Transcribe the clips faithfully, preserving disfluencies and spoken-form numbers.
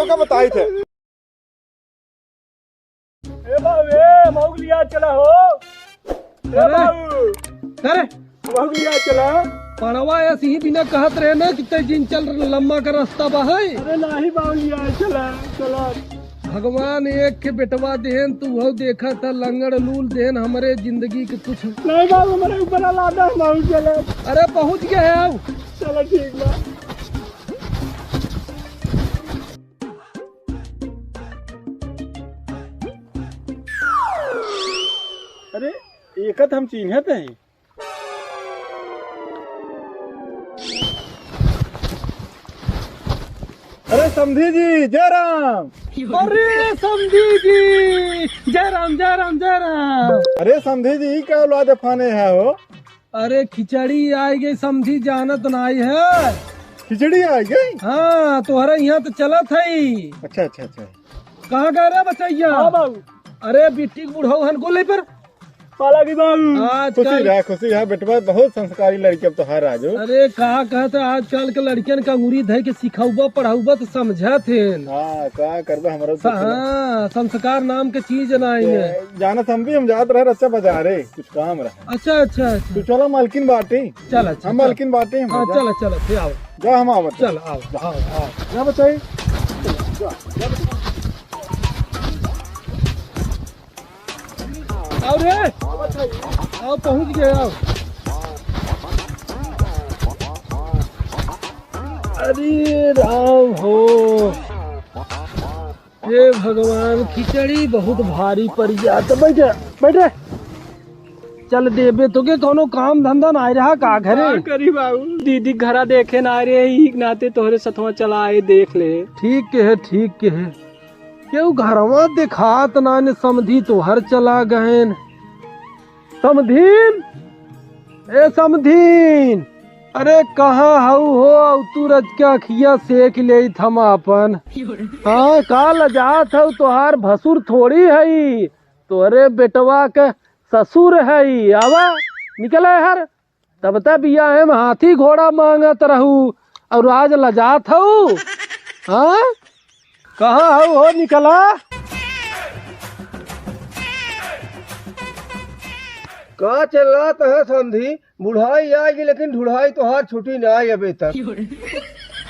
का बताई थे। ए बाबू, ए, मऊ के लिया चला हो। ए अरे, बाबू, अरे, मऊ के लिया चला। पड़वा ऐसे ही बिना कहत रहे ना कि तै जिन चल लम्मा का रास्ता बा है। अरे नाही बाबू, लिया चला, चला। भगवान एक के बेटवा देहन, तू हो देखा था लंगड़ लूल देहन, हमरे जिंदगी के कुछ। नहीं बाबू, हमारे ऊपर लादा है, मऊ चले। अरे पहुँच गए हैं, आओ। चलो ठीक बा। अरे, एकत हम चीन्हत हैं। अरे समधी जी, जय राम। अरे समधी जी, जय राम, जय राम, जय राम। अरे समधी जी, ई का औलाद फाने है हो? अरे खिचड़ी आइ गई समधी, जानत नाई है। खिचड़ी आइ गई? हाँ, तोहरे यहाँ तो चलत है। अच्छा, अच्छा, अच्छा। कहाँ गए रे बचैया? हाँ बाबू। अरे बिट्टी के बुढ़ऊ हन गोले पर। पाला की बाबू। आज खुशी कल रहा, खुशी रहा बेटवा, बहुत संस्कारी लड़की अब तोहार राजू। अरे का कहत है, आजकल के लड़कियन का अंगुरी धइ के सिखौबा पढ़ौबा तो समझत हेन। हाँ, का करबा हमरा स-, हाँ, संस्कार नाम के चीज ना है। जानत हम भी, हम जात रहे रच्चा बाजारे, कुछ काम रहा। अच्छा, अच्छा, अच्छा। तू चला मालकिन बाटी। चल, अच्छा, हम चल। मालकिन बाटे हम, हाँ, जा। चल, चल, फिर आओ। जा, हम आवत। चल, आओ, आओ, आओ। जा बताई। जा, जा। आओ रे। आओ, पहुँच गए, आओ। अरे राम हो। हे भगवान, खिचड़ी बहुत भारी पड़ गया। तो बैठ, बैठ। चल देबे तो के कोनो काम धंधा ना रहा का घरे? का करी बाबू, दीदी घरा देखे ना रहे, ई नाते तोहरे सथवा चला आए देख ले। ठीक के है, ठीक के है। केहू घरवा देखात ना ने, समधी तोहर चला गएन। समधीन, ए समधीन, अरे कहाँ हऊ हो? अउ तू रज के अखिया सेक लेत हम आपन। हाँ, का लजात हऊ? तोहार भसुर थोड़ी हई, तोहरे बेटवा के ससुर हई। आवा, निकला हर। तब त बियाहे में हाथी घोड़ा मांगत रहू, अउर आज लजात हऊ? हाँ? कहाँ हऊ हो, निकला? का चिल्लात है समधी? बुढ़ाई आएगी, लेकिन ढुढ़ाई तोहार छुट्टी ना आई अबे तक।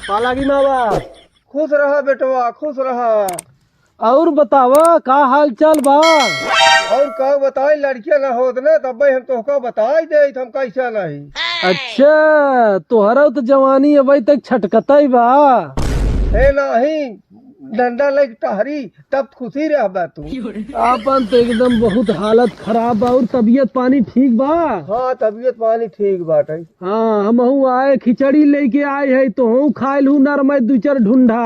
पालागी मावा। खुश रहा बेटवा, खुश रहा। अउर बतावा, का हाल चाल बा? अउर का बताई, लड़किया ना होत ना, तब हम तोहका बताई देत, हम कैसा नहीं। अच्छा, तोहरा तो जवानी अबे तक छटकतई बा। हे नाही, डंडा लेके टहरी, तब खुशी रहबा तू। आपन तो एकदम बहुत हालत खराब बा। अउर तबियत पानी ठीक बा? हाँ, तबियत पानी ठीक बाटे। हाँ, हमहू आए, खिचड़ी लेके आए है, तोहू खाए लू नरमय दू चार ढूंढा।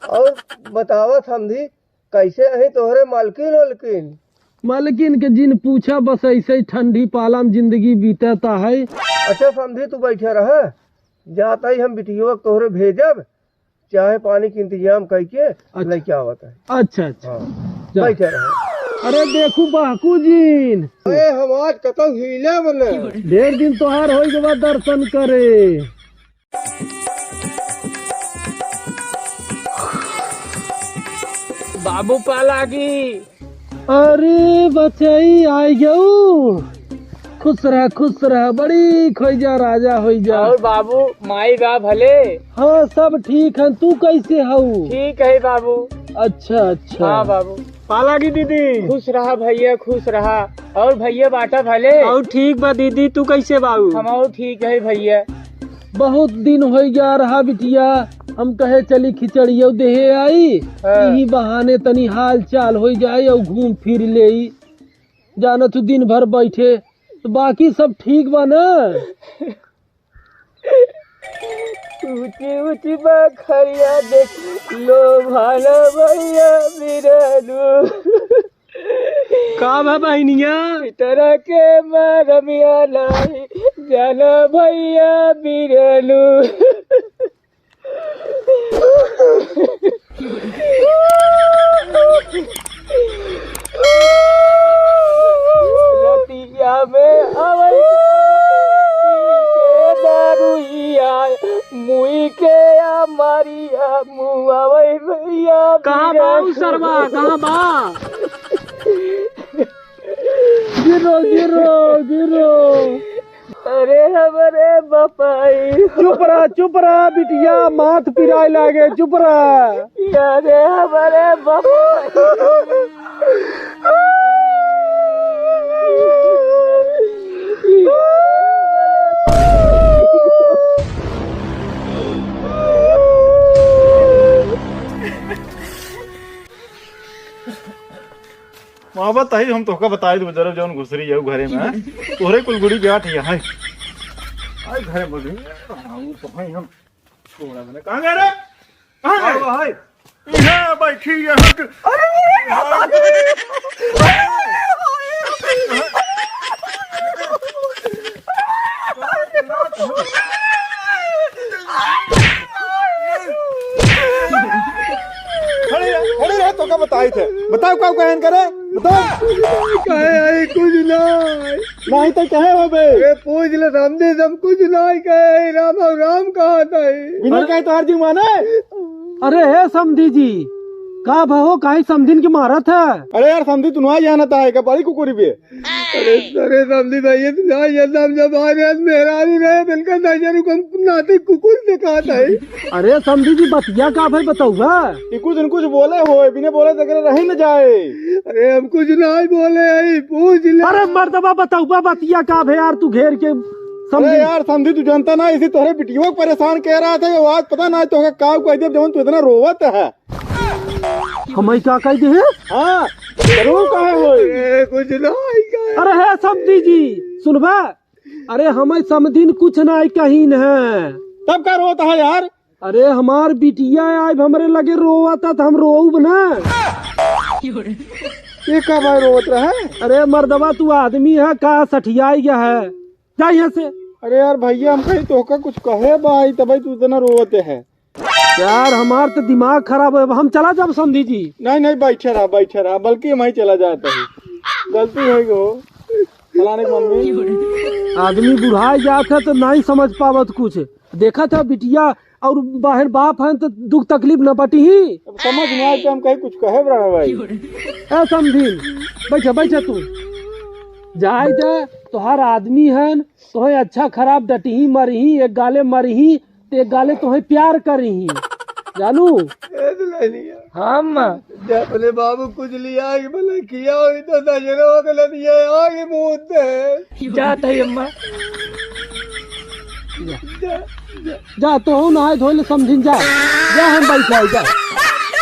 अउर बतावा समधी, कैसे अही तोहरे मालकिन ओलकिन? मालकिन के जिन पूछा, बस ऐसे ही ठंडी पाला में जिंदगी बीतता है। अच्छा समधी, तू बैठे रह, जाता ही हम बिटिया तोहरे भेजब, चाय पानी के इंतजाम करके अच्छा। लेके आवत है। अच्छा, अच्छा। हाँ। जा। बैठे रहे। अरे देखू बहकू जीन। अरे हम आज कतौ हिले बने। ढेर दिन तोहार होई गवा दर्शन करे। बाबू पालागी। अरे बचई, आइ गऊ। खुश रह, खुश रह, बड़ी खोइजा राजा होइजा। अउर बाबू, माई बा भले? हाँ, सब ठीक हन। तू कैसे हऊ? ठीक है बाबू। अच्छा, अच्छा। हाँ बाबू। पालागी दीदी। खुश रहा भइया, खुश रहा। अउर भइया बाटा भले? अउर ठीक बा दीदी, तू कैसे बाऊ? हमहू ठीक है भइया। बहुत दिन होइ गया रहा बिटिया, हम कहे चली खिचड़ियो देहे आई, हाँ। इही बहाने तनी हाल चाल होइ जाए अउर घूम फिर लेई। जाना तू दिन भर बैठे, तो बाकी सब ठीक बा ना? ऊंची ऊंची बखरिया देख लो भाला भइया बिरनू। का बा बहिनिया? पितरा के मरमिया नाही जाना भइया बिरनू। रतिया में आवै के दारुइया, मुई के आ मारिया मुआवै भैया, कहाँ बा उ सरवा? कहाँ बा? गिरो, गिरो, गिरो। अरे हमरे बपाई। चुप रह, चुप रह बिटिया, माथ पिराए लागे, चुप रह। अरे हमरे बपाई। मोहब्बत तही हम तोहका बताई दे, जरा जौन घुसरी जाऊ घरे में, तोहरे कुल गुड़ी ब्याह ठिया है। आई घरे में भी, हाँ, वो तो है हम। छोड़ा मैंने। कहाँ गए रे? कहाँ गए? कहाँ है? यहाँ बैठी, यहाँ के। अरे! खड़ी रह, खड़ी रह, तोका बताई थे। बताओ का कहन करे? बताओ। कहे आई कुछ ना। नहीं तो कहे हो बे? अरे पूछ ले समधी, सब कुछ ना कहे, राम और राम कहा था। बिना कहे तो हर जी माने। अरे हे समधी जी, का भहो, काहे समधिन के मारत है? अरे यार समधी, तू ना जानत है का बड़ी कुकुरी बे? अरे, अरे, समधी भैया, तू ना ये सब जब आ रहे हैं, मेहरारू रहे, मिलकर नजर को नाते कुकुर दिखाता है। अरे, समधी जी, बतिया का भाई बताऊबा? ई कुछ न कुछ बोले हो, बिना बोले तो एकरे रही न जाए। अरे, हम कुछ ना बोले हैं, पूछ ले। अरे, मर्दबा, बताऊबा बतिया का भाई यार, तू घेर के समधी। अरे यार, समधी, तू जानता ना, इसी तोहरे बिटियों को परेशान कह रहा था, ये आज पता ना तोहका का कह दे, जवन तू इतना रोवत है। हमई का कह दे? हाँ, जरूर कहे होई। अरे, कुछ ना आई का। अरे हे समधी जी, सुनबा? अरे हमई समधिन कुछ ना आई कहीन है। तब का रोत है यार? अरे हमार बिटिया आइब हमरे लगे रोवत है, त हम रोउब ना। ये का भाई रोवत रहे? अरे मर्दवा, तू आदमी है का, सठियाई गया है? जा यहाँ से। अरे यार भैया, हम कहीं तोहका कुछ कहे भाई, तब तू इतना रोवत है। यार, हमार तो दिमाग खराब है, हम चला जाब समधी जी। नहीं, नहीं, बैठे रहा, बैठे रहा, बल्कि हम ही चला जाता है। गलती हो गई हो, फलाने की मम्मी। आदमी बुढ़ाए जात है तो नहीं समझ पावत कुछ। देखत है बिटिया और बाहर बाप है तो दुख तकलीफ न बटी ही। अब समझ में आए तो हम कहीं कुछ कहे रहा भाई। ए समधी, बैठे, बैठे तू। जाए दे, तोहार आदमी है, तोहे अच्छा खराब डटही मरही, एक गाले मरही, ते एक गाले तोहे प्यार करही। जानू? ए दुल्हनिया। हाँ, अम्मा। जे अपने बाबू कुछ लिया कि भला किया होई तो दजनो के लदिया आगे मुँह दे। जात है, अम्मा। जा, जा। जा, तोहू नहाए धोए ले समधिन जा। जा, हम बैठ जाए, जा।